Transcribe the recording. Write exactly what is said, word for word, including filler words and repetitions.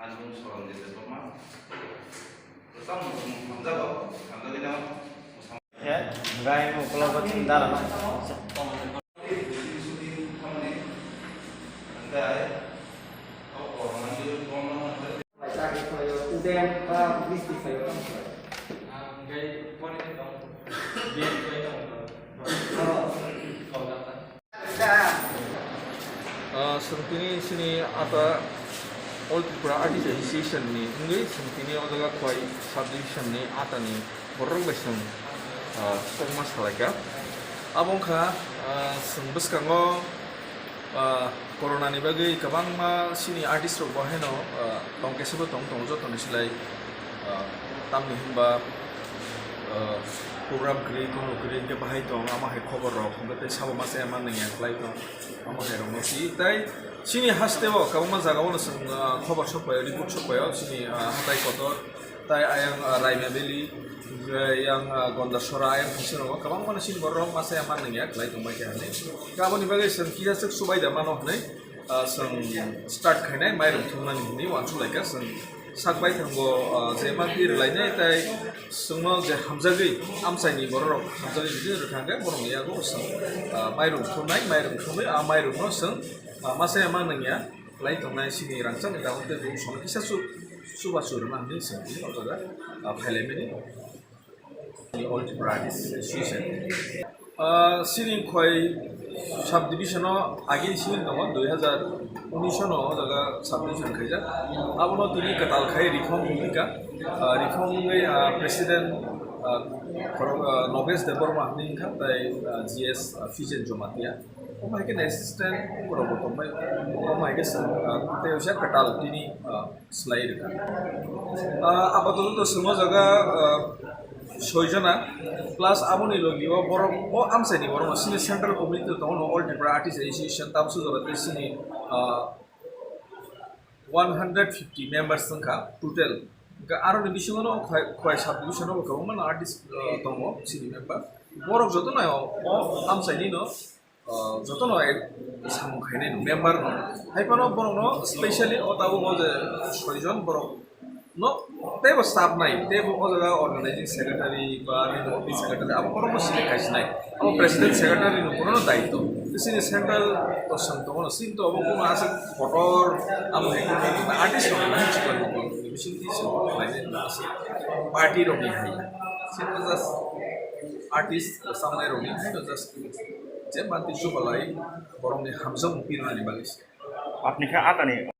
Ani mung Soronjit Debbarma. Kwcham mung hamjago, hamjagwino mwsang- He, hwnkhai ukologo chini dara no. Hwnkhai, o korona ni bomno hwnkhai. Chakri khlaio, student ba misti khlaio, tamo khlaio. Ang hwnkhai pori tong, B Ed khlai tong. Oh. Kolkata. Ah, chwng tini chini ata All Tripura Artist Association ni wngwi chwng tini o jaga Khowai sub division ni ata ni borok bai chwng, ah, kokma salaikha. Abo wngkha, ah, chwng bwskango, ah, corona ni bagwi kwbangma chini artist rok bo haino, ah, tongkesa bo tong tongo joto ni slai, ah, tamni hinba, ah, program kwrwi, kono kwrwi hwnkhe bahai tong, amo hai khobor rok hwnkhe tei sabo masa ya manwi ya khlai tong. Amo hai rok no si tai chini haste o kwbangma jaga o no chwng, ah, khobor sok pai o, report sok pai o chini, ah, hatai kotor tai ayang, ah, Raima Valley, hwnkhe yang, ah, Gondasora ayang thangsi rogo kwbangma no chini borok rok masa ya manwi ya khlai tong bai kha hinwi. Khe aboni bagwi chwng kisa swk subai da mano hinwi, ah, chwng start khainai mairum thumnani hinwi uansuk lai kha chwng sak bai thango, ah, je ma twi rwlainai tai chwngno je hamjagwi amchaini borok rok hamjagwi bini rwkha hwnkhe borokni yago chwng, ah, mairum thumnai mairum thumwi ah mairum no chwng, ah, masa ya manwi ya. Lai tongnai chini rangchakni dagok tei buchung kisa chu chubachu rwna hinwi chwng tini o jaga, ah, phailaimani. All Tripura Artists Association. Ah, chini Khowai sub division o agini simi tongo, dui hazar unis no o jaga sub division khaijak. Abono tini kwtal khai reform wngkha. Ah, reform wngwi, ah, president, ah, khorok, ah, Nogesh Debbarma hinwi wngkha, tai, ah, G S, ah, Fijen Jomatia. Omo hai khe assistant borok bo tongbai, omo hai khe chwng, ah, tei waisa kwtal tini, ah, slai rwkha. Ah, apatot chwng o jaga, ah, soi jona, plus aboni logi o borok o amchaini borok no chini central committee tongo no, All Tripura Artists Association, tamsuk jora tei chini, ah, one hundred fifty members wngkha total. Hwnkhe aroni bisingo no Khowai, Khowai sub division o bo kwbangma no artist, ah, tongo chini member. Borok jotono o, o amchaini no, ah, jotono ek samung khainai no member no. Hai phano borok no specially o tabuk o je soi jon borok no teibo staff nai, teibo o jaga organizing secretary ba nini office secretary abo borok no select khai sinai. Abo president secretary no borok no daityo. Chini central to chwng tongo no, chini to obo kono aswk kotor abo hai kotor artist rok no chikon rok no bising twi chwng khlainai no aswk party rok ni hai. Chini just artist samnai rok ni hai no just je manti chubalai borok ni hamjak pirnani bagwi se. Apni kha atani.